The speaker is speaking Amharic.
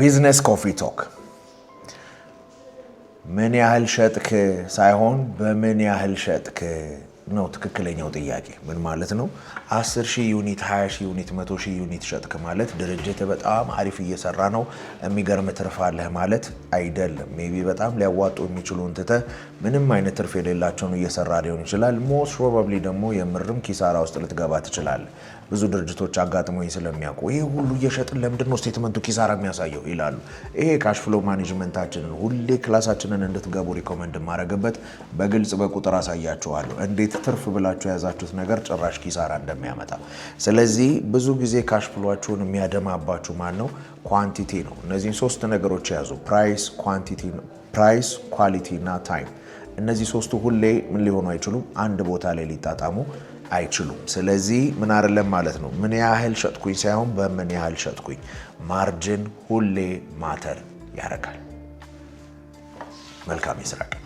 Business Coffee Talk። ምን ያህል ሸጥክ ሳይሆን በምን ያህል ሸጥክ ነው ትክክለኛው ጥያቄ። ምን ማለት ነው? 10 ሺህ unit፣ 20 ሺህ unit፣ 100 ሺህ unit ሸጥክ ማለት ድርጅት በጣም አሪፍ እየሰራ ነው፣ የሚገርም ትርፍ አለህ ማለት አይደለም። Maybe በጣም ሊያዋጡ የሚችሉ ትተህ ምንም አይነት ትርፍ የሌላቸውን እየሰራ ሊሆን ይችላል። Most probably ደግሞ የምርም ኪሳራ ውስጥ ልትገባ ትችላለህ። ብዙ ድርጅቶች አጋጥሞኝ ስለሚያውቁ ይሄ ሁሉ እየሸጥን ለምንድን ነው statement ኡ ኪሳራ የሚያሳየው ይላሉ። ይሄ cash flow management ኣችንን ሁሌ class ኣችንን እንድትገቡ recommend የማደርግበት በግልጽ በቁጥር አሳያችኋለሁ፣ እንዴት ትርፍ ብላችሁ የያዛችሁት ነገር ጭራሽ ኪሳራ እንደሚያመጣ። ስለዚህ ብዙ ጊዜ cash flow ኣችሁን የሚያደማባችሁ ማን ነው? Quantity ነው። እነዚህን ሶስት ነገሮች የያዙ price፣ quantity፣ price፣ quality እና time። እነዚህ ሶስቱ ሁሌ ምን ሊሆኑ አይችሉም፣ አንድ ቦታ ላይ ሊጣጣሙ አይችሉም። ስለዚህ ምን አይደለም ማለት ነው፣ ምን ያህል ሸጥኩኝ ሳይሆን በምን ያህል ሸጥኩኝ። Margin ሁሌ matter ያደርጋል። መልካም የስራ ቀን።